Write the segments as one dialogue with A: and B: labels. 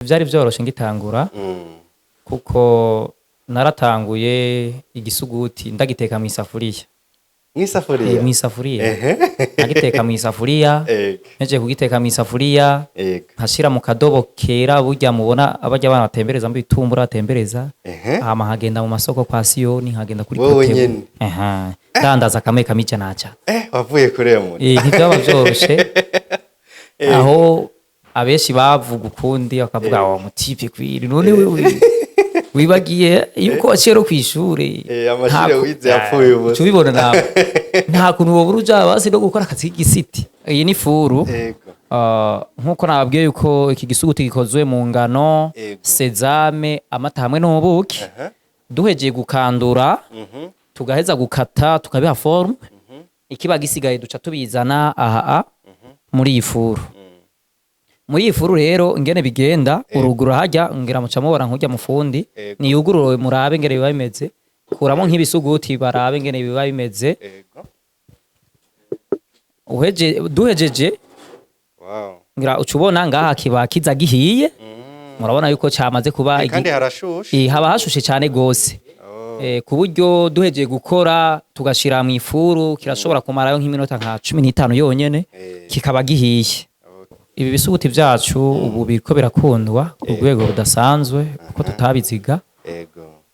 A: Vyari vyoroshe ngitangura, kuko naratanguye igisuguti ndagiteka mw'isafuriya.
B: Mw'isafuriya?
A: Mw'isafuriya. Nagiteka mw'isafuriya. Mpejeje kugiteka mw'isafuriya, nkashira mu kadobo kera, burya mubona abarya abana batembereza mu bitumbura batembereza. Hama nkagenda mu masoko kwa Siyoni, nkagenda kuri
B: Wowe
A: Kotebu.
B: nyene?
A: Aha, ndandaza kamwe kamwe ijana ca.
B: Wavuye kure mu.
A: Ntivyaba vyoroshe. Aho abenshi bavuga ukundi, bakavuga wa mu type kwiri, none wewe wibagiye yuko waciye no kw'ishure?
B: Amashure wize yapfuye ubusa.
A: Uca ubibona nawe, nta kuntu wobura uja basi no gukora akazi k'igisiti. Iyi ni four. Nkuko nababwiye yuko iki gisuguti gikozwe mu ngano, sésame, amata hamwe n'ubuki. Duhejeye gukandura, tugaheza gukata, tukabiha forme, ikiba gisigaye duca tubizana aha muri iyi four. Muri iyi four rero, ingene bigenda, uruguru hajya ngira muca mubona nk'urya mufundi. Niyugurure murabe ingene biba bimeze. Kuramo nk'ibisuguti barabe ingene biba bimeze. Uheje, duhejeje, ngira uca ubona ngaha kiba kiza gihiye. Murabona yuko camaze kuba
B: Kandi harashushe.
A: Haba hashushe cyane gose. Ku buryo duhejeye gukora tugashira mu ifuru, kirashobora kumarayo nk'iminota nka 15 yonyene, kikaba gihiye. Ibi bisuguti vyacu ubu biriko birakundwa ku rwego rudasanzwe, kuko tutabiziga.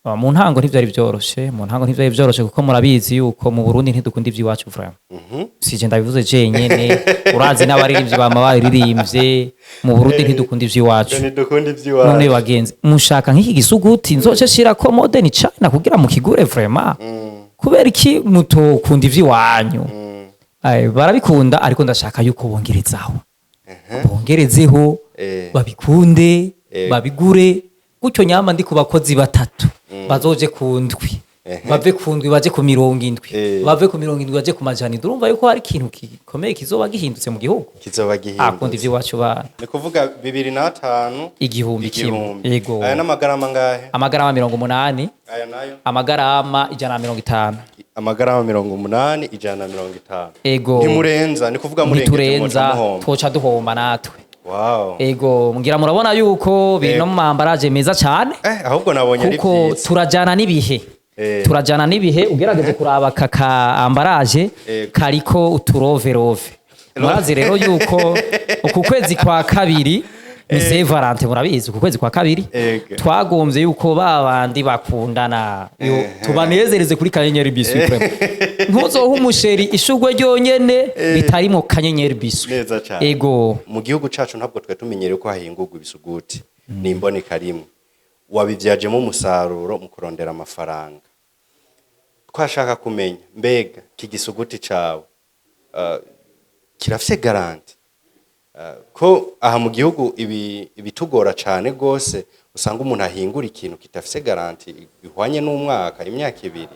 A: Mu ntango ntivyari vyoroshe, mu ntango ntivyari vyoroshe, kuko murabizi yuko mu Burundi ntidukunda ivy'iwacu vraiment. Sije ndabivuze jenyene, urazi n'abaririmbyi bama baririmbye, mu Burundi ntidukunda ivy'iwacu.
B: Ntidukunda ivy'iwacu.
A: None bagenzi, mushaka nk'iki gisuguti nzoce shirako made in China kugira mukigure vraiment? Kubera iki mutokunda ivy'iwanyu? Ay, barabikunda, ariko ndashaka yuko bongerezaho, bongerezeho, babikunde, babigure gutyo. Nyama ndi ku bakozi batatu, bazoje ku ndwi, bave ku ndwi baje ku 70, bave ku 70 baje ku 700. Urumva yuko hari ikintu gikomeye kizoba gihindutse mu gihugu.
B: Kizoba
A: Akunda
B: gihindutse.
A: ivy'iwacu bana.
B: Ni kuvuga 2005.
A: 1000.
B: 1000.
A: Yego.
B: Aya n'amagarama ngahe?
A: Amagarama 80.
B: Aya nayo?
A: Amagarama 150.
B: Amagarama 80, 150.
A: Ego.
B: Ntimurenza, ni kuvuga murengeje
A: Ntiturenza.
B: muca muhomba.
A: Twoca duhomba natwe. Ego, ngira murabona yuko biri no mu ma emballage meza cane.
B: Ahubwo nabonye ari
A: Kuko
B: vyiza.
A: turajana n'ibihe. Turajana n'ibihe. Ugerageje kuraba aka ka emballage, kariko uturoverove. Murazi rero yuko uku kwezi kwa kabiri ni Saint Valentin. Murabizi, uku kwezi kwa kabiri twagombye yuko ba bandi bakundana yo tubanezereze kuri Kanyenyeri Biscuit. Vraiment, ntuzohe umu chéri ishurwe ryonyene ritarimo Kanyenyeri Biscuit.
B: Neza cane.
A: Ego.
B: Mu gihugu cacu ntabwo twe tumenyereye ko hahingurwa ibisuguti, ni imboneka rimwe. Wabivyajemo umusaruro mu kurondera amafaranga. Twashaka kumenya, mbega iki gisuguti cawe kirafise garantie? Ko aha mu gihugu ibi ibitugora cane gose, usanga umuntu ahingura ikintu kitafise garantie ihwanye n'umwaka, imyaka 2,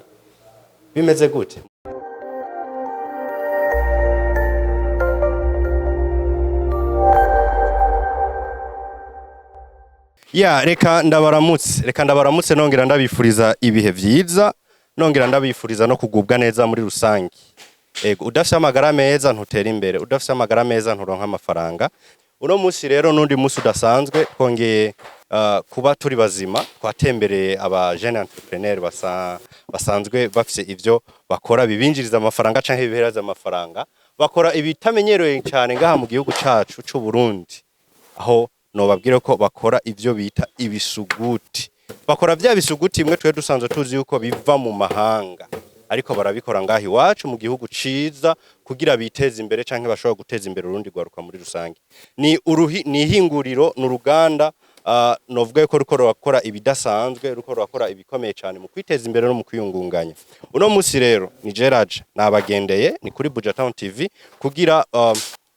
B: bimeze gute? Ya, reka ndabaramutse, reka ndabaramutse, nongera ndabifuriza ibihe vyiza, nongera ndabifuriza no kugubwa neza muri rusange. Ego, udafise amagara meza ntutera imbere, udafise amagara meza nturonka amafaranga. Uno munsi rero n'undi munsi udasanzwe, twongeye kuba turi bazima. Twatembereye aba jeune entrepreneur basanzwe bafise ivyo bakora bibinjiriza amafaranga canke bibereza amafaranga, bakora ibitamenyerewe cyane ngaha mu gihugu cacu c'u Burundi, aho nobabwira ko bakora ivyo bita ibisuguti. Bakora vya bisuguti imwe twe dusanzwe tuzi yuko biva mu mahanga, ariko barabikora ngaha iwacu mu gihugu ciza kugira biteze imbere canke bashobora guteza imbere urundi rwaruka muri rusange. Ni uruhi, ni ihinguriro, ni uruganda, novuga yuko ruko rurakora ibidasanzwe, ruko rurakora ibikomeye cyane mu kwiteza imbere no mu kwiyungunganya. Uno musi rero ni Gerard nabagendeye, ni kuri Buja Town TV, kugira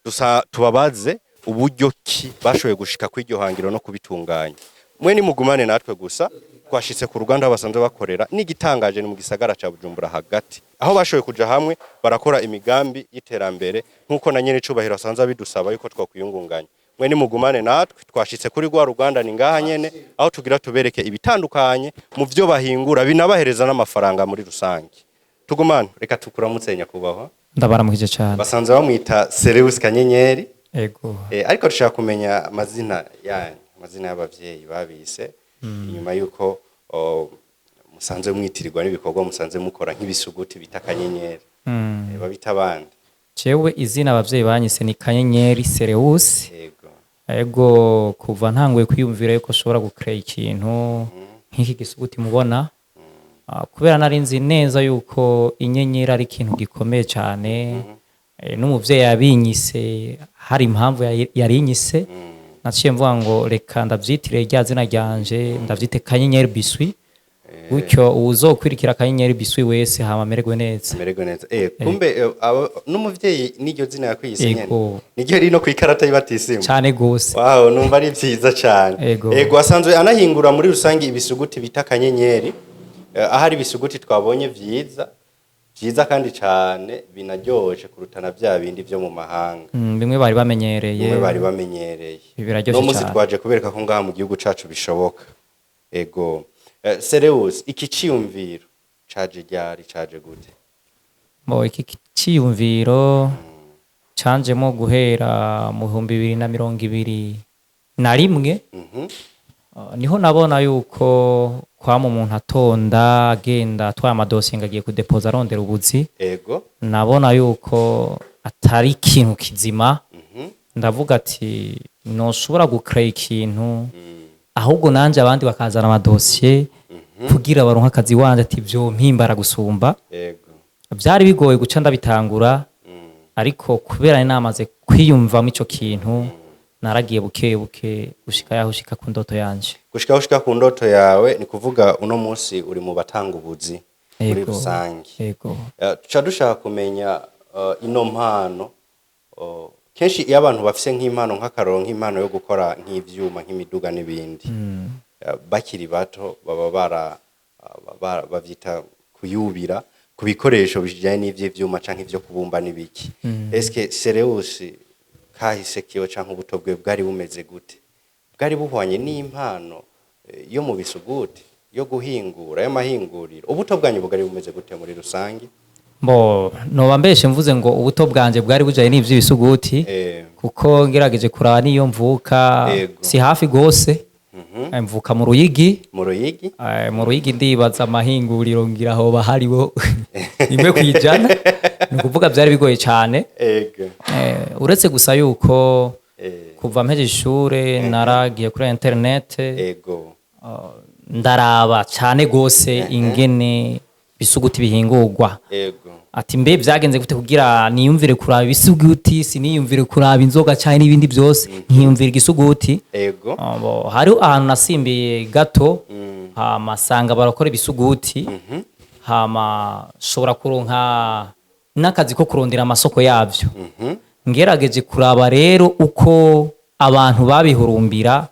B: dusa tubabaze uburyo ki bashoboye gushika kw'iryo hangiro no kubitunganya. Mwe nimugumane natwe gusa. Twashitse ku ruganda aho basanzwe bakorera, n'igitangaje ni mu gisagara ca Bujumbura hagati, aho bashoboye kuja hamwe barakora imigambi y'iterambere nk'uko na nyene icubahiro asanzwe abidusaba yuko twakwiyungunganya. Mwe nimugumane natwe, twashitse kuri rwa ruganda, ni ngaha nyene, aho tugira tubereke ibitandukanye mu vyo bahingura binabahereza n'amafaranga muri rusange. Tugumane. Reka tukuramutse, nyakubahwa.
A: Ndabaramukije cyane.
B: Basanzwe bamwita Sereus Kanyenyeri.
A: Ego.
B: Ariko dushaka kumenya amazina yanyu. Amazina y'abavyeyi babise inyuma yuko musanze mwitirirwa n'ibikorwa musanze mukora nk'ibisuguti bita Akanyenyeri. Babita abandi?
A: Jewe izina abavyeyi banyise ni Kanyenyeri Sereus. Ego, kuva ntanguye kwiyumvira yuko nshobora gucrea ikintu nk'iki gisuguti mubona, kubera nari nzi neza yuko inyenyeri ari ikintu gikomeye cyane, n'umuvyeyi yabinyise hari impamvu yarinyise, naciye mvuga ngo reka ndavyitire rya zina ryanje, ndavyite Kanyenyeri Biswi, gutyo uwuzokwirikira Kanyenyeri Biswi wese hama amererwe neza.
B: Amererwe neza. Kumbe n'umuvyeyi n'iryo zina yakwiyise nyene?
A: Ego.
B: Niryo riri no kw'ikarata y'ibatisimu?
A: Cane gose.
B: Wow, numva ari vyiza cane.
A: Ego.
B: Ego, asanzwe anahingura muri rusange ibisuguti bita Akanyenyeri. Ahari ibisuguti twabonye vyiza vyiza kandi cane binaryoshe kuruta na vya bindi vyo mu mahanga.
A: Bimwe bari bamenyereye.
B: Bimwe bari bamenyereye.
A: Ibi biraryoshe
B: No munsi
A: cane.
B: twaje kubereka ko ngaha mu gihugu cacu bishoboka. Ego. Sereus, iki ciyumviro caje ryari, caje gute?
A: Bo, iki ciyumviro canjemo guhera mu 2021. Niho nabona yuko kwama umuntu atonda agenda atwaye amadosiye ngo agiye kudepoza arondera ubuzi, nabona yuko atari ikintu kizima. Ndavuga ati noshobora gucrea ikintu, ahubwo nanje abandi bakazana amadosiye kugira baronke akazi wanje, ati vyompimbara gusumba. Vyari bigoye guca ndabitangura, ariko kubera nari namaze kwiyumvamo ico kintu, naragiye buke buke gushika yaho ushika ku ndoto yanje.
B: Gushika ushika ku ndoto yawe, ni kuvuga uno munsi uri mu batanga ubuzi muri rusange.
A: Ego.
B: Tuca dushaka kumenya ino mpano. Kenshi iyo abantu bafise nk'impano, nk'akaroro nk'impano yo gukora nk'ivyuma, nk'imiduga n'ibindi, bakiri bato baba bara bavyita kuyubira ku bikoresho bijanye n'ivy'ivyuma canke ivyo kubumba n'ibiki. Eske Sereus kahise kiwe canke ubuto bwe bwari bumeze gute? Bwari buhwanye n'impano yo mu bisuguti, yo guhingura, y'amahinguriro? Ubuto bwanyu bwari bumeze gute muri rusange?
A: Bo, noba mbeshe mvuze ngo ubuto bwanje bwari bujanye n'ivy'ibisuguti, kuko ngerageje kuraba niyo mvuka, si hafi gose. Mvuka mu Ruyigi.
B: Mu Ruyigi.
A: Mu Ruyigi ndibaza amahinguriro ngira hoba hariho 1%. Ni ukuvuga byari bigoye cyane. Uretse gusa yuko kuva mpejeje ishure naragiye kuri internet, ndaraba cyane gose ingene bisuguti bihingurwa, ati mbe byagenze gute kugira niyumvire kuraba ibisuguti, siniyumvire kuraba inzoga cyane n'ibindi byose, nkiyumvira igisuguti. Bo, hariho ahantu nasimbiye gato, hama sanga barakora ibisuguti, hama shobora kuronka n'akazi ko kurondera amasoko yabyo. Ngerageje kuraba rero uko abantu babihurumbira,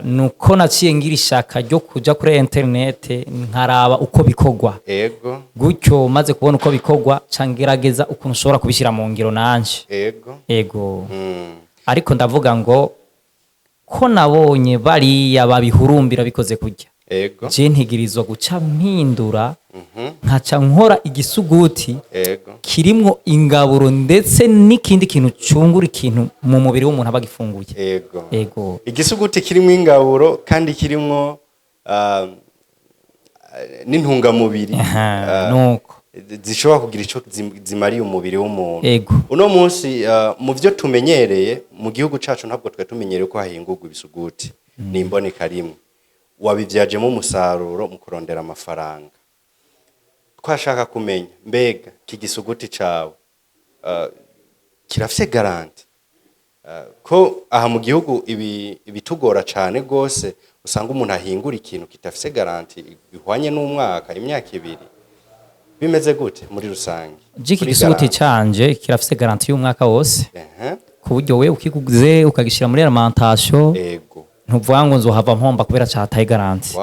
A: nuko naciye ngira ishaka ryo kuja kuri internet nkaraba uko bikorwa. Gutyo maze kubona uko bikorwa, ca ngerageza ukuntu ushobora kubishyira mu ngiro nanje. Ego. Ariko ndavuga ngo ko nabonye bariya babihurumbira bikoze kurya, je ntegerezwa guca mpindura, nkaca nkora igisuguti kirimwo ingaburo ndetse n'ikindi kintu cungura ikintu mu mubiri w'umuntu aba agifunguye. Ego.
B: Igisuguti kirimo ingaburo kandi kirimo n'intungamubiri
A: Nuko
B: zishobora kugira ico zimariye umubiri w'umuntu. Uno munsi mu vyo tumenyereye mu gihugu cacu, ntabwo twe tumenyereye ko hahingurwa ibisuguti, ni imboneka rimwe. Wabivyajemo umusaruro mu kurondera amafaranga. Twashaka kumenya mbega iki gisuguti cawe kirafise garantie? Ko aha mu gihugu ibi ibitugora cane gose, usanga umuntu ahingura ikintu kitafise garantie ihwanye n'umwaka, imyaka 2. Bimeze gute muri rusange?
A: Jiki
B: Kuri
A: gisuguti
B: garantie.
A: canje kirafise garantie y'umwaka wose, ku buryo we ukiguze ukagishira muri alimentation, ntuvuga ngo nzohava mpomba kubera cataye garantie.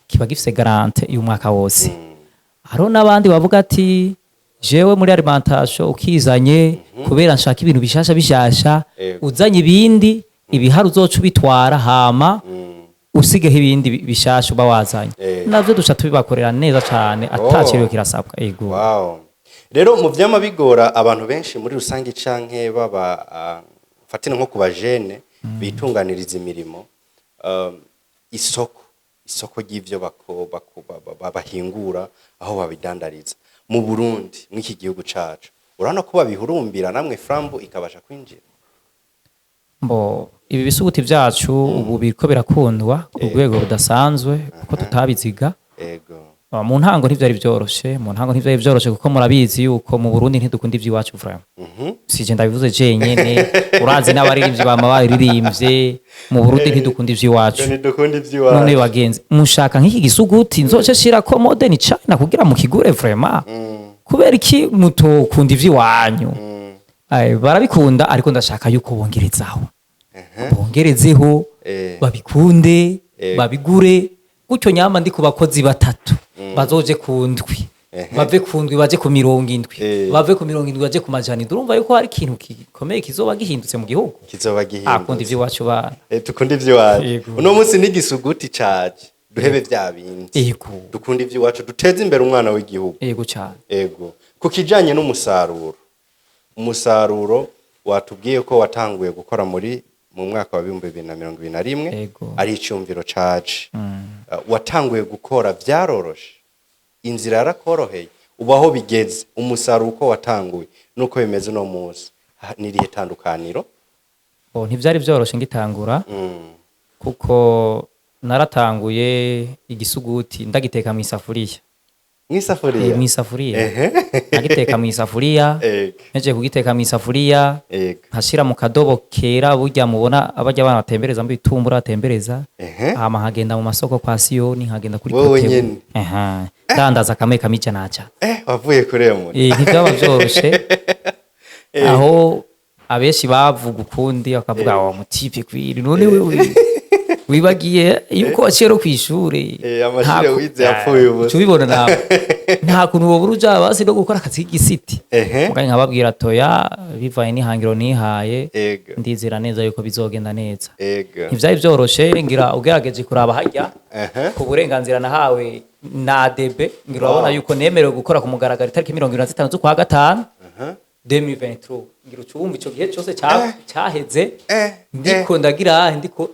A: Kiba gifise garantie y'umwaka wose. Hariho n'abandi bavuga ati jewe muri alimentation ukizanye, kubera nshaka ibintu bishasha bishasha, uzanye ibindi ibihari uzoca ubitwara, hama usigeho ibindi bishasha uba wazanye. Navyo duca tubibakorera neza cane, atakiriwe kirasabwa. Ego.
B: Wow. Rero mu vyama bigora abantu benshi muri rusange canke baba fatine nko ku bajene bitunganiriza imirimo. Isoko ry'ivyo bahingura, aho babidandariza mu Burundi, mw'iki gihugu cacu, urabona ko babihurumbira, namwe Frambu ikabasha kwinjira?
A: Mbo ibi bisuguti vyacu ubu biriko birakundwa ku rwego rudasanzwe, kuko tutabiziga. Mu ntango ntivyari vyoroshe, mu ntango ntivyari vyoroshe, kuko murabizi yuko mu Burundi ntidukunda ivy'iwacu vraiment. Sije ndabivuze jenyene, urazi n'abaririmbyi bama baririmbye, mu Burundi ntidukunda ivy'iwacu.
B: Ntidukunda ivy'iwacu.
A: None bagenzi, mushaka nk'iki gisuguti nzoce shirako made in China kugira mukigure vraiment? Kubera iki mutokunda ivy'iwanyu? Ay, barabikunda, ariko ndashaka yuko bongerezaho, bongerezeho, babikunde, babigure gutyo. Nyama ndi ku bakozi batatu, bazoje ku ndwi, bave ku ndwi baje ku 70, bave ku 70 baje ku 700. Urumva yuko hari ikintu gikomeye kizoba gihindutse mu gihugu.
B: Kizoba
A: Akunda
B: gihindutse.
A: ivy'iwacu bana.
B: Tukunda ivy'iwacu.
A: Yego.
B: Uno munsi n'igisuguti caje, duhebe vya bindi, dukunda ivy'iwacu, duteze imbere umwana w'igihugu.
A: Yego cyane.
B: Ego. Ku kijanye n'umusaruro, umusaruro watubwiye ko watanguye gukora mu mwaka wa 2021. Ari icyumviro caje. Watanguye gukora vyaroroshe, inzira yarakoroheye? Ubu aho bigeze, umusaruro uko watanguye nuko bimeze uno munsi, nirihe tandukaniro?
A: Bo, ntivyari vyoroshe ngitangura, kuko naratanguye igisuguti ndagiteka mu isafuriya.
B: Mw'isafuriya?
A: Mw'isafuriya. Nagiteka mu isafuriya. Mpejeje kugiteka mu isafuriya, nkashira mu kadobo kera, burya mubona abajya abana batembereza mu bitumbura batembereza. Hama nkagenda mu masoko kwa Siyoni, nkagenda kuri
B: Wowe
A: Kotebu.
B: nyene?
A: Aha, ndandaza kamwe kamwe ijana ca.
B: Wavuye kure muri.
A: Ntivyaba vyoroshe, aho abenshi bavuga ukundi, bakavuga wa mutipe kwiri, none wewe wibagiye yuko waciye no kw'ishure?
B: Amashure wize yapfuye ubusa.
A: Uca ubibona nawe, nta kuntu wobura uja basi no gukora akazi k'igisiti. Mugabo nkababwira toya, bivanye n'ihangiro nihaye, ndizera neza yuko bizogenda neza. Ntivyari vyoroshe. Ngira ugerageje kuraba harya ku burenganzira nahawe na ADB, ngira urabona yuko nemerewe gukora ku mugaragaro itariki 25 z'ukwa gatanu 2023. Ngira uca wumva ico gihe cose caheze ndiko ndagira, ndiko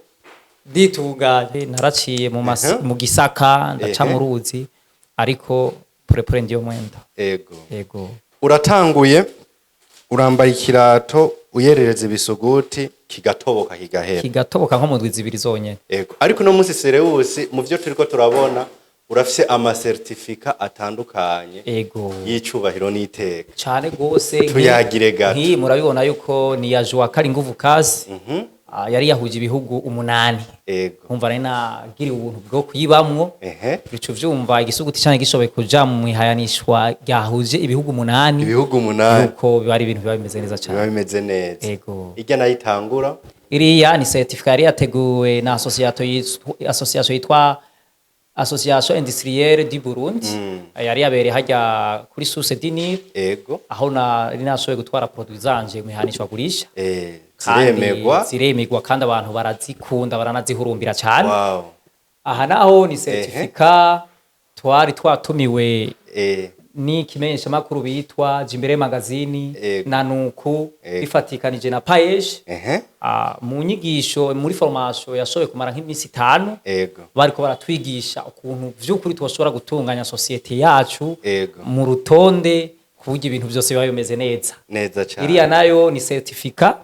A: nditunganye, naraciye mu gisaka, ndaca mu ruzi, ariko purepure ndiyo mwenda. Ego.
B: Uratanguye, urambaye ikirato, uyerereza ibisuguti kigatoboka, kigahera.
A: Kigatoboka nko mu ndwi 2 zonyene.
B: Ego. Ariko uno munsi Serewusi, mu vyo turiko turabona, urafise amasertifika atandukanye y'icubahiro n'iteka.
A: Cane gose.
B: Tuyagire gato.
A: Nk'iyi murabibona yuko ni ya Juakali Nguvu Kazi. Yari yahuje ibihugu 8. Nkumva nari nagiriwe ubuntu bwo kuyibamwo. Bico vyumva igisuguti canke gishoboye kuja mu ihayanishwa ryahuje ibihugu 8,
B: Ibihugu 8.
A: yuko biba ari ibintu biba bimeze neza
B: Biba
A: cane.
B: bimeze neza.
A: Ego.
B: Irya nayo itangura.
A: Iriya ni certificat yari yateguwe na association yitwa Association Industrielle du Burundi. Yari yabereye harya kuri Source du Nil, aho nari nashoboye gutwara produit zanje mu ihanishwa gurisha. Kandi
B: Ziremegwa.
A: Ziremegwa, kandi abantu barazikunda, baranazihurumbira cyane. Aha naho ni certificat twari twatumiwe n'ikimenyeshamakuru bitwa Jimbere Magazine na Nuku, bifatikanije na Paeje. Mu nyigisho, muri formation yashoboye kumara nk'iminsi 5, bariko baratwigisha ukuntu vy'ukuri twoshobora gutunganya société yacu mu rutonde, ku buryo ibintu byose biba bimeze neza.
B: Neza cyane.
A: Iriya nayo ni certificat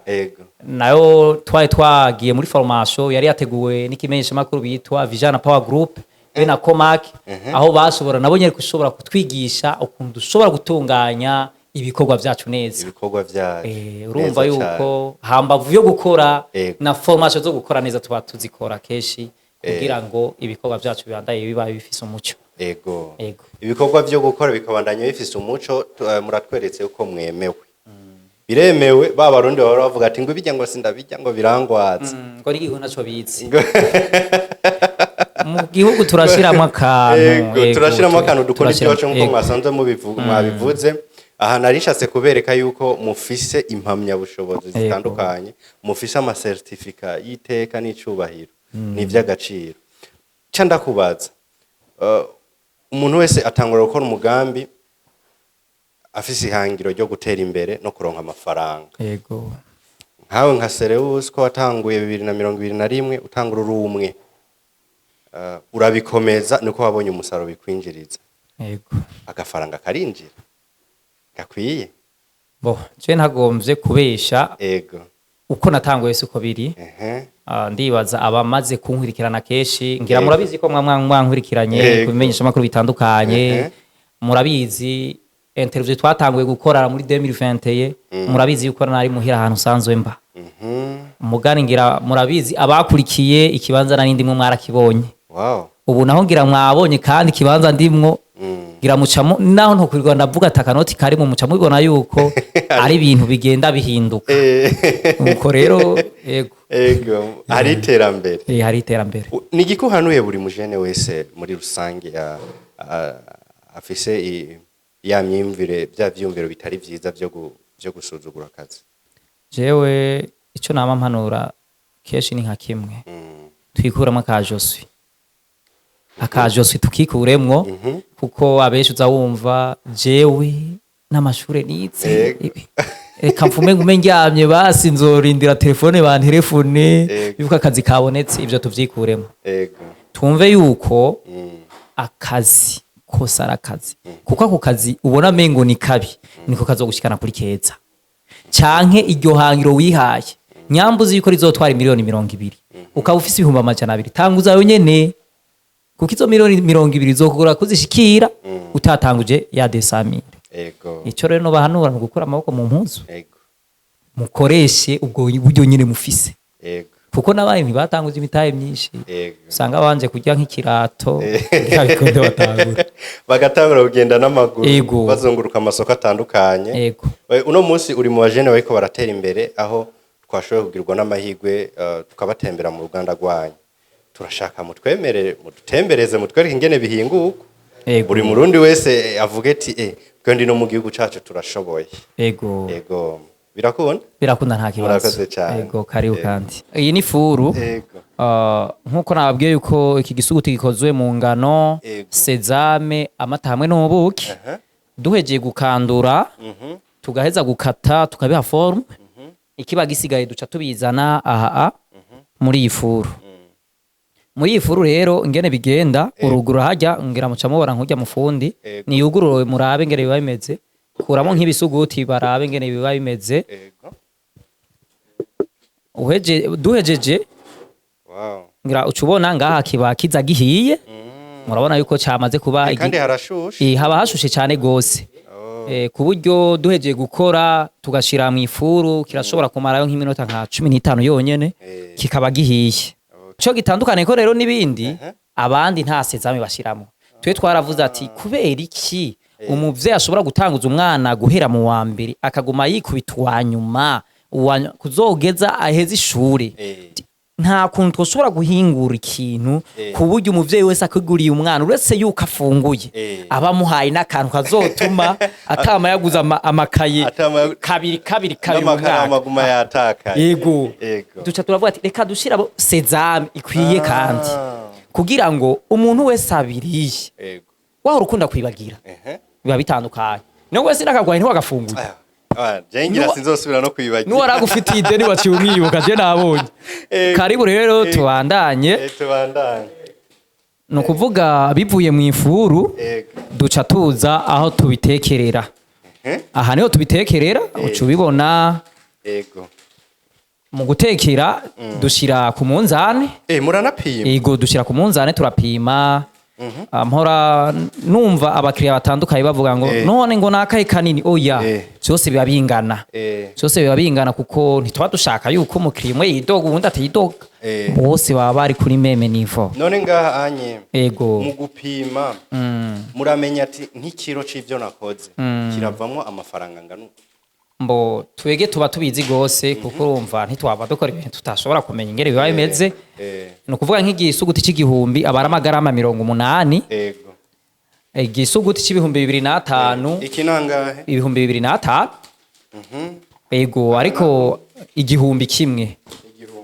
A: nayo twari twagiye muri formation yari yateguwe n'ikimenyeshamakuru bitwa Vijana Power Group be na Comac, aho bashobora nabo nyene gushobora kutwigisha ukuntu dushobora gutunganya ibikorwa vyacu neza.
B: Ibikorwa vyacu.
A: Urumva
B: Neza cane.
A: yuko hambavu yo gukora, na formation zo gukora neza tuba tuzikora kenshi, kugira ngo ibikorwa vyacu bibandaye biba bifise umuco. Ego.
B: Ibikorwa vyo gukora bikabandanya bifise umuco. Muratweretse uko mwemewe, biremewe. Ba Barundi bahora bavuga ati ngo ibijya, ngo sindabijya, ngo birangwaza.
A: Ngo n'igihugu naco bizi, mu gihugu turashiramo akantu.
B: Ego,
A: Ego,
B: turashiramo akantu, dukunda
A: turashiramo-
B: iwacu nkuko mwasanzwe mubivuga, mwabivuze. Aha nari nshatse kubereka yuko mufise impamyabushobozi zitandukanye, mufise amasertifika y'iteka n'icubahiro, ni ivy'agaciro. Ca ndakubaza, umuntu wese atangura gukora umugambi afise ihangiro ryo gutera imbere no kuronka amafaranga. Nkawe nka Sereus, ko watanguye 2021, utangura uri umwe, urabikomeza, niko wabonye umusaruro bikwinjiriza?
A: Yego.
B: Agafaranga karinjira gakwiye?
A: Bo je ntagomvye kubesha, uko natanguye siko biri. Ndibaza abamaze kunkurikirana kenshi ngira murabizi ko mwankurikiranye ku bimenyeshamakuru bitandukanye. Murabizi interview twatanguye gukora muri 2021, murabizi yuko nari muhira ahantu usanzwe mba. Mugani ngira murabizi abakurikiye ikibanza nari ndimwo, mwarakibonye. Ubu naho ngira mwabonye kandi ikibanza ndimwo. Ngira mucamo naho ntokwirwa ndavuga ati akanoti karimo, muca mubibona yuko ari ibintu bigenda bihinduka. Nuko rero, yego.
B: Ego, hari iterambere.
A: Hari iterambere.
B: Ni igiki uhanuye buri mujene wese muri rusange afise ya myumvire, bya vyumviro bitari vyiza vyo gusuzugura akazi?
A: Jewe icyo nama mpanura kenshi ni nka kimwe: twikuramo akajoswi, akajoswi tukikuremwo, kuko abenshi uza wumva jewe n'amashure nize, reka mfume ngume ndyamye, basi nzorindira telefone bantelefone yuko akazi kabonetse. Ivyo tuvyikuremo, twumve yuko akazi kose ari akazi, kuko ako kazi ubona mengo ni kabi niko kazogushikana kuri keza, canke iryo hangiro wihaye nyambuzi yuko rizotwara miliyoni 20, ukaba ufise 200,000, tanguza yo nyene, kuko izo miliyoni 20 zokugura kuzishikira utatanguje ya 200,000. Ico rero nobahanura ni ugukura amaboko mu mpuzu, mukoreshe ubwo buryo nyene mufise, kuko n'abandi ntibatanguje imitahe myinshi. Usanga banje kurya nk'ikirato kugira bikunde batangura.
B: Bagatangura kugenda n'amaguru, bazunguruka amasoko atandukanye. Uno munsi uri mu bajene bariko baratera imbere, aho twashoboye kugirwa n'amahirwe tukabatembera mu ruganda rwanyu. Turashaka mutwemerere mudutembereze, mutwereke ingene bihinguka, buri murundi wese avuge ati twe ndi no mu gihugu cacu turashoboye. Ego, birakunda?
A: Birakunda, nta kibazo.
B: Murakoze cyane.
A: Ego, karibu. Kandi iyi ni furu. Nkuko nababwiye yuko iki gisuguti gikozwe mu ngano, sésame, amata hamwe n'ubuki. Duhejeye gukandura, tugaheza gukata, tukabiha forme, ikiba gisigaye duca tubizana aha muri iyi furu. Muri iyi furu rero ingene bigenda, uruguru hajya ngira muca mubona nk'urya mufundi niyugurure murabe ingene biba bimeze, kuramo nk'ibisuguti barabe ingene biba bimeze. Duhejeje, ngira uca ubona ngaha kiba kiza gihiye. Murabona yuko cyamaze kuba
B: Kandi harashushe.
A: Haba hashushe cyane gose. Ku buryo duhejeje gukora tugashira mu ifuru, kirashobora kumarayo nk'iminota nka 15 yonyene, kikaba gihiye. Ico gitandukanye ko rero n'ibindi, abandi nta sésame bashiramo. Twe twaravuze ati kubera iki umuvyeyi ashobora gutanguza umwana guhera mu wa mbere, akaguma yikubita uwa nyuma, kuzogeza aheze ishure? Nta kuntu twoshobora guhingura ikintu ku buryo umuvyeyi wese akiguriye umwana, uretse yuko afunguye, aba amuhaye n'akantu kazotuma atama yaguze amakaye kabiri kabiri kabiri mu
B: n'amakaramu
A: mwaka.
B: Aguma yatakaye.
A: Yego. Duca turavuga ati reka dushirabo sésame ikwiye, kandi kugira ngo umuntu wese abiriye wahora ukunda kwibagira, biba bitandukanye. Niyo wese nakagwaye ntiwagafunguye.
B: Je ngira sinzosubira no kwibagira.
A: Nuwaragufitiye ideni waciye umwibuka, je nabonye. Karibu rero, tubandanye.
B: Tubandanye.
A: Ni ukuvuga bivuye mu ifuru, duca tuza aho tubitekerera. Aha niho tubitekerera, uca ubibona. Mu gutekera dushira ku munzane.
B: Muranapima?
A: Yego, dushira ku munzane, turapima. Mpora numva abakiriya batandukanye bavuga ngo none ngo nakahe kanini? Oya, byose biba bingana. Byose biba bingana, kuko ntituba dushaka yuko umukiriya umwe yidoga uwundi atidoga. Bose baba bari kuri même niveau.
B: None ngaha anye, mu gupima, muramenya ati nk'ikiro c'ivyo nakoze kiravamwo amafaranga angana uku?
A: Mbo twege tuba tubizi gose, kuko urumva ntitwaba dukora ibintu tutashobora kumenya ingene biba bimeze. Ni ukuvuga nk'igisuguti c'igihumbi aba ari amagarama 80. Igisuguti c'ibihumbi 2005,
B: Iki nangahe?
A: 2005. Ego, ariko 1000.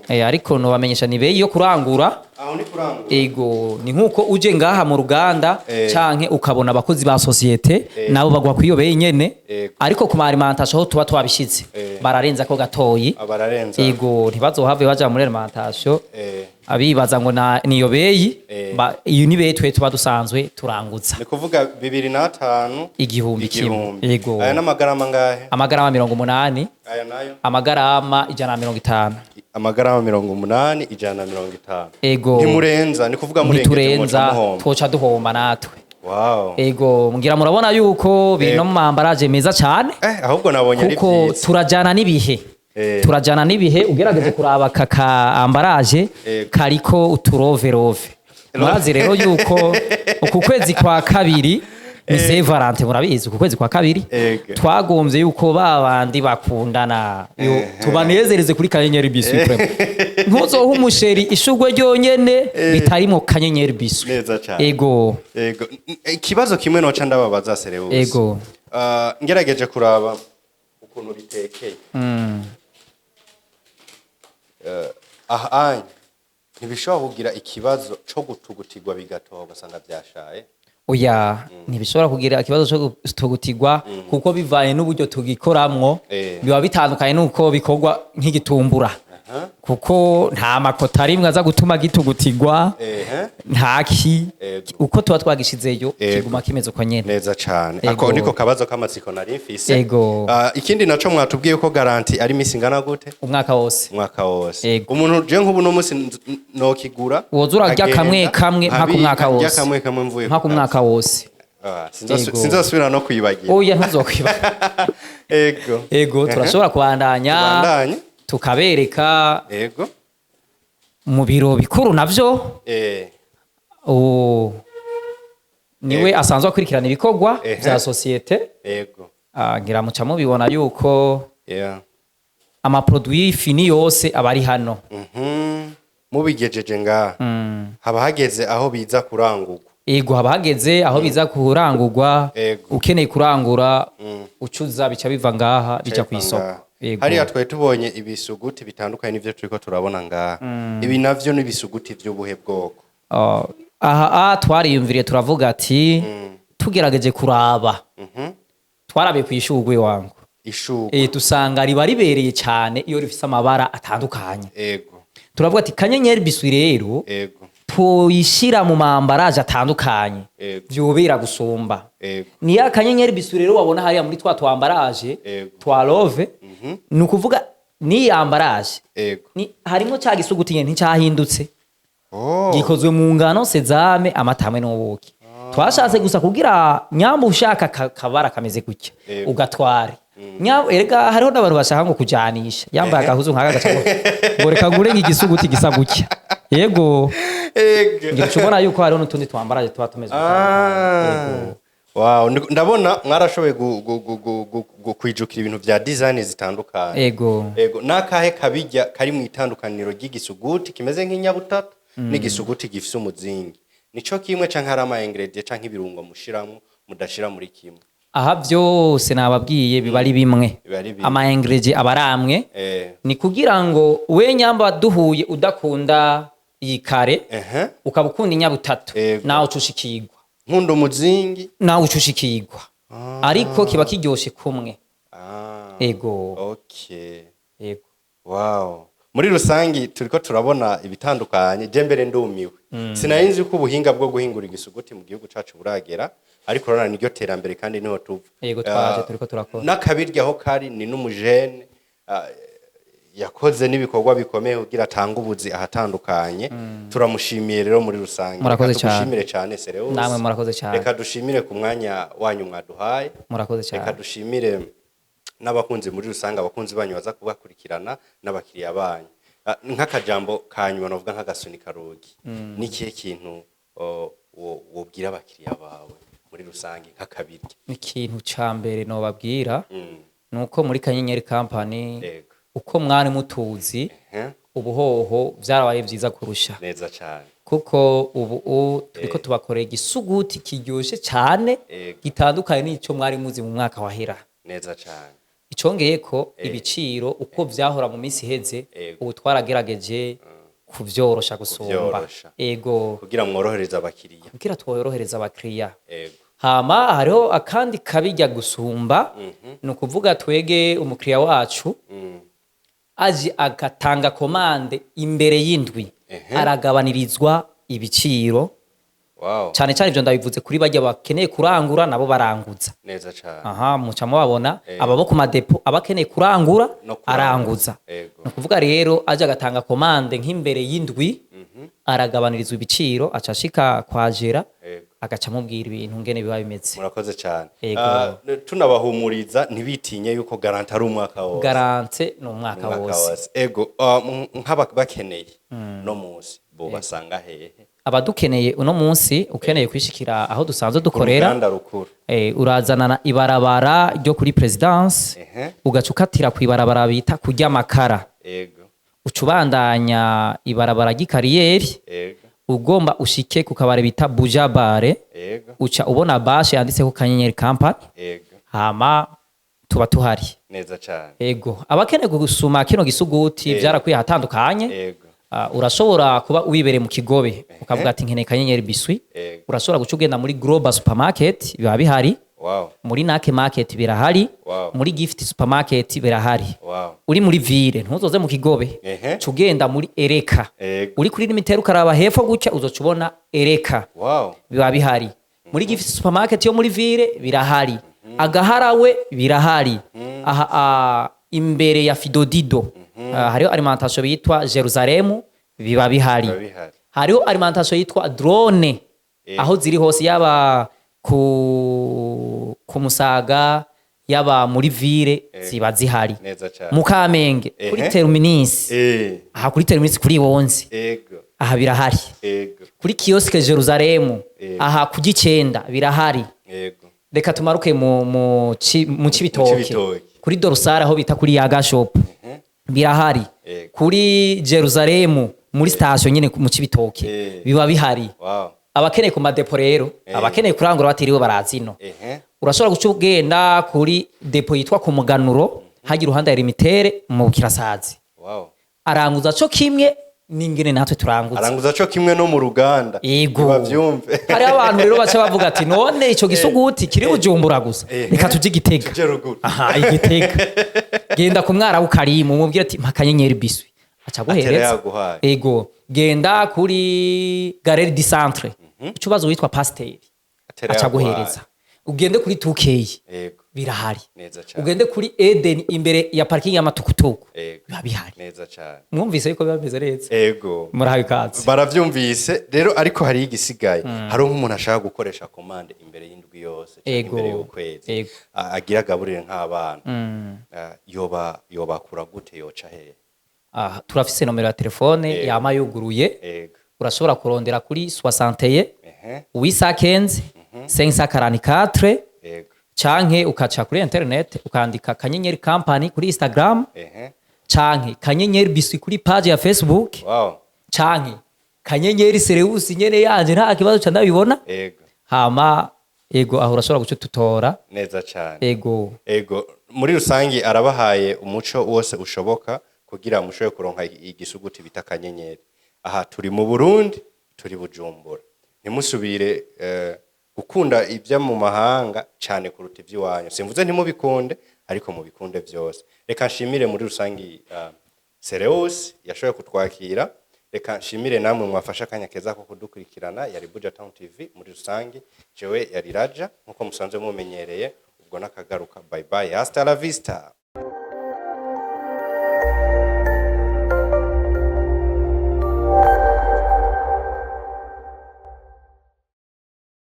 B: 1000.
A: Ariko nobamenyesha ni beyi yo kurangura.
B: Aho Aho ni kurangura.
A: Ego, ni nkuko uje ngaha mu ruganda canke ukabona abakozi ba société, nabo bagwa kwiyo beyi nyene. Ariko ku ma alimentation aho tuba twabishize, bararenza ko gatoyi.
B: Bararenza.
A: Ego, ntibazohave baja muri alimentation abibaza ngo niyo beyi. Iyo ni beyi twe tuba dusanzwe turanguza.
B: Ni kuvuga 2,500.
A: 1000.
B: 1000.
A: Ego.
B: Aya n'amagarama ngahe?
A: Amagarama 80.
B: Aya nayo?
A: Amagarama 150.
B: Amagarama 80, 150.
A: Ego.
B: Ntimurenza, ni kuvuga murengeje
A: Ntiturenza.
B: muca muhomba.
A: Twoca duhomba natwe. Ego, ngira murabona yuko biri no mu ma emballage meza cyane.
B: Ahubwo nabonye ari
A: Kuko
B: vyiza.
A: turajana n'ibihe. Turajana n'ibihe. Ugerageje kuraba aka emballage, kariko uturoverove. Murazi rero yuko uku kwezi kwa kabiri ni Saint Valentin. Murabizi, uku kwezi kwa kabiri twagombye yuko ba bandi bakundana tubanezereze kuri Kanyenyeri Biscuit. Ntuzohe umu chéri ishurwe ryonyene ritarimo Kanyenyeri Biscuit.
B: Neza cane.
A: Ego.
B: Ego. Ikibazo kimwe noca ndababaza, Serebusi.
A: Ego.
B: Ngerageje kuraba ukuntu bitekeye, aha anya ntibishobora kugira ikibazo co gutugutirwa bigatoha ugasanga vyashaye?
A: Oya, ntibishobora kugira ikibazo cyo gutugutirwa, kuko bivanye n'uburyo tugikoramwo, biba bitandukanye n'uko bikorwa nk'igitumbura, kuko nta makota arimwe aza gutuma gitugutirwa. Nta ki. Uko tuba twagishizeyo, kiguma kimeze uko nyene.
B: Neza cane.
A: Ego.
B: Ako niko kabazo k'amatsiko nari mfise.
A: Ego.
B: Ikindi naco, mwatubwiye ko garantie ari misi ingana gute?
A: Umwaka wose.
B: Umwaka wose.
A: Ego.
B: Umuntu je nk'ubu no musi nokigura,
A: Woza urarya
B: nkagenda,
A: kamwe kamwe mpaka
B: nkabika,
A: umwaka
B: ndya
A: wose.
B: kamwe kamwe mvuye
A: Mpaka
B: ku kazi.
A: umwaka wose.
B: Ah,
A: Ego.
B: sinzosubira no kwibagira.
A: Oya, ntuzokwiba.
B: Ego.
A: Ego, turashobora kubandanya.
B: Tubandanye.
A: Tukabereka mu biro bikuru navyo. Niwe asanzwe akurikirana ibikorwa vya société. Ngira muca mubibona yuko ama produit fini yose aba ari hano.
B: Mubigejeje ngaha, haba hageze aho biza kurangurwa.
A: Ego, haba hageze aho biza kurangurwa. Ukeneye kurangura, ucuza, bica biva ngaha bija ku isoko.
B: Ngaha.
A: Ego.
B: Hariya twari tubonye ibisuguti bitandukanye n'ivyo turiko turabona ngaha. Ibi navyo ni ibisuguti vy'ubuhe bwoko?
A: Aha twariyumviriye, turavuga ati tugerageje kuraba, twarabiye ku ishurwe wangu.
B: Ishurwe.
A: Dusanga riba ribereye cyane iyo rifise amabara atandukanye. Turavuga ati Kanyenyeri Biscuit rero tuyishira mu ma emballage atandukanye, vyobera gusumba. Ni ya Kanyenyeri Biscuit rero wabona hariya muri twa tw emballage twa love. Ni ukuvuga ni emballage ni harimo cya gisuguti nyene, nticyahindutse. Gikozwe mu ngano, sésame, amata hamwe n'ubuki. Twashatse gusa kugira nyamba ushaka kabara kameze gutya, ugatware. Erega hariho n'abantu bashaka ngo kujanisha, yambaye agahuzu nk'aka gaca ngo reka ngure nk'igisuguti gisa gutya. Yego. Ngira uca ubona yuko hariho n'utundi tw emballage tuba tumeze gutandukanye. Yego.
B: Wow, ndabona mwarashoboye kwijukira ibintu vya design zitandukanye.
A: Ego.
B: Ego, nakahe kabijya kari mu itandukaniro ry'igisuguti kimeze nk'inyabutatu n'igisuguti gifise umuzingi? Nico kimwe canke hari ama ingredient canke ibirungo mushiramwo mudashira muri kimwe?
A: Aha byose nababwiye biba ari bimwe.
B: Biba ari bimwe.
A: Ama ingrédients aba ari amwe. Ni kugira ngo we nyamba duhuye udakunda iyi kare, ukaba ukunda inyabutatu, nawe uca ushikirwa.
B: Nkunda umuzingi.
A: Nawe uca ushikirwa, ariko kiba kiryoshe kumwe. Ego. Ego.
B: Wow. Muri rusangi turiko turabona ibitandukanye. Je mbere ndumiwe. Sinari nzi ko ubuhinga bwo guhingura igisuguti mu gihugu cacu buragera, ariko urabona niryo terambere kandi niho tuva.
A: Yego, twaje turiko turakora.
B: N'akabirya aho kari ni n'umujene yakoze n'ibikorwa bikomeye kugira atange ubuzi ahatandukanye. Turamushimiye rero muri rusange.
A: Murakoze
B: Reka
A: cyane.
B: tugushimire cyane, Sereus.
A: Namwe murakoze cyane.
B: Reka dushimire ku mwanya wanyu mwaduhaye.
A: Murakoze
B: Reka
A: cyane.
B: dushimire n'abakunzi muri rusange, abakunzi banyu baza kubakurikirana n'abakiriya banyu. Nk'akajambo ka nyuma navuga nk'agasunika rugi, n'ikihe kintu wobwira abakiriya bawe muri rusange nk'akabirya?
A: Ikintu ca mbere nobabwira nuko muri Kanyenyeri Company, uko mwari mutuzi, ubuhoho vyarabaye vyiza kurusha.
B: Neza cyane.
A: Kuko ubu turiko tubakorera igisuguti kiryoshe cyane, gitandukanye n'ico mwari muzi mu mwaka wahera.
B: Neza cyane.
A: Icongeye ko ibiciro uko vyahora mu minsi iheze, ubu twaragerageje Kuvyorosha gusumba.
B: Kuvyorosha.
A: Ego.
B: Kugira mworohereze abakiriya.
A: Kugira tworohereza abakiriya. Hama hariho akandi kabijya gusumba, ni ukuvuga twege umukiriya wacu aje agatanga commande imbere y'indwi, aragabanirizwa ibiciro. Cyane cyane ibyo ndabivuze kuri bajya bakeneye kurangura, nabo baranguza.
B: Neza cyane.
A: Aha muca mubabona, aba bo ku ma dépôts, abakeneye kurangura,
B: No kuranguza.
A: aranguza. Ni ukuvuga rero aje agatanga commande nk'imbere y'indwi, aragabanirizwa ibiciro, aca ashika kwa Jera, agaca amubwira ibintu ngene biba bimeze.
B: Murakoze cyane.
A: Ego.
B: Ah, tunabahumuriza ntibitinye yuko garantie ari umwaka wose.
A: Garantie ni umwaka
B: Umwaka
A: wose.
B: wose. Ego, nk'aba bakeneye no munsi bo basanga hehe?
A: Abadukeneye uno munsi, ukeneye kwishikira aho dusanzwe dukorera,
B: Uruganda rukuru.
A: Urazanana ibarabara ryo kuri Presidence, ugaca ukatira ku ibarabara bita kurya amakara, uca ubandanya ibarabara ry'ikariyeri, ugomba ushike ku kabare bita Buja Bare, uca ubona bâche yanditseko Kanyenyeri Company. Hama tuba tuhari.
B: Neza cyane.
A: Ego, abakeneye gusuma kino gisuguti, vyarakwiye ahatandukanye. Urashobora kuba wibereye mu Kigobe, ukavuga ati nkeneye Kanyenyeri biscuit. Urashobora guca ugenda muri Global Supermarket, biba bihari. Muri Nake Market birahari. Muri Gift Supermarket birahari. Uri muri ville, ntuzoze mu Kigobe, ca ugenda muri Ereka. Uri kuri limiteri, ukaraba hepfo gutya, uzoca ubona Ereka. Biba bihari muri Gift Supermarket yo muri ville, birahari. Agaharawe birahari. Aha imbere ya Fidodido, hariho alimentation bitwa Jerusalemu, biba bihari.
B: Biba bihari.
A: Hariho alimentation yitwa Drone. Aho ziri hose, yaba ku Musaga, yaba muri ville, ziba zihari.
B: Neza cyane.
A: Mu Kamenge, kuri Terminus, aha kuri Terminus kuri Wonzi, aha birahari. Kuri kiosque Jerusalemu, aha ku Gicenda birahari. Reka tumaruke mu Cibitoke.
B: Cibitoke.
A: Kuri Dorsal, aho bita kuri Yaga Shop, birahari. Kuri Jerusalemu muri station nyine mu Cibitoke, biba bihari. Abakeneye ku ma dépôts rero, abakeneye kurangura batiriwe barazino, urashobora guca ugenda kuri dépôt yitwa ku Muganuro, hagira uruhande ya limitere mu Kirasazi. Aranguza co kimwe n'ingene natwe turanguza.
B: Aranguza co kimwe no mu ruganda.
A: Yego.
B: Bavyumve.
A: Hariho abantu rero baca bavuga ati none ico gisuguti kiri Bujumbura gusa, reka tuje Igitega.
B: Tuje ruguru.
A: Aha Igitega, genda ku Mwarabu Karimu, umubwire ati mpa Kanyenyeri biscuit, aca
B: Atera
A: aguhereza.
B: yaguhaye.
A: Ego, genda kuri Galerie du Centre, uca ubaza uwitwa Pasiteri,
B: Atera
A: aca
B: yaguhaye.
A: aguhereza. Ugende kuri 2K, birahari.
B: Neza cyane.
A: Ugende kuri Eden imbere ya parking y'amatukutuku, biba bihari.
B: Neza cyane.
A: Mwumvise yuko biba bimeze neza. Murahawe ikaze.
B: Baravyumvise rero, ariko hari igisigaye. Hari nk'umuntu ashaka gukoresha commande imbere y'indwi yose canke imbere y'ukwezi, agira agaburire nk'abana. Yoba yobakura gute? Yoca hehe?
A: Ah, turafise nomero ya telefone yama yuguruye. Urashobora kurondera kuri 61 815 544, canke ukaca kuri internet ukandika Kanyenyeri Company kuri Instagram, canke Kanyenyeri Biscuit kuri page ya Facebook, canke Kanyenyeri Serewusi nyene yanje, nta kibazo ca ndabibona. Hama ego, aho urashobora guca tutora.
B: Neza cyane.
A: Ego.
B: Ego, muri rusangi arabahaye umuco wose ushoboka kugira mushobore kuronka igisuguti bita Kanyenyeri. Aha turi mu Burundi, turi Bujumbura. Ntimusubire gukunda ibyo mu mahanga cyane kuruta iby'iwanyu. Simvuze ntimubikunde, ariko mubikunde byose. Reka nshimire muri rusangi Sereus yashoboye kutwakira. Reka nshimire namwe mwafashe akanya keza ko kudukurikirana. Yari Buja Town TV muri rusangi, jewe yari Raja nkuko musanzwe mumenyereye. Ubwo nakagaruka, bye bye, hasta la vista.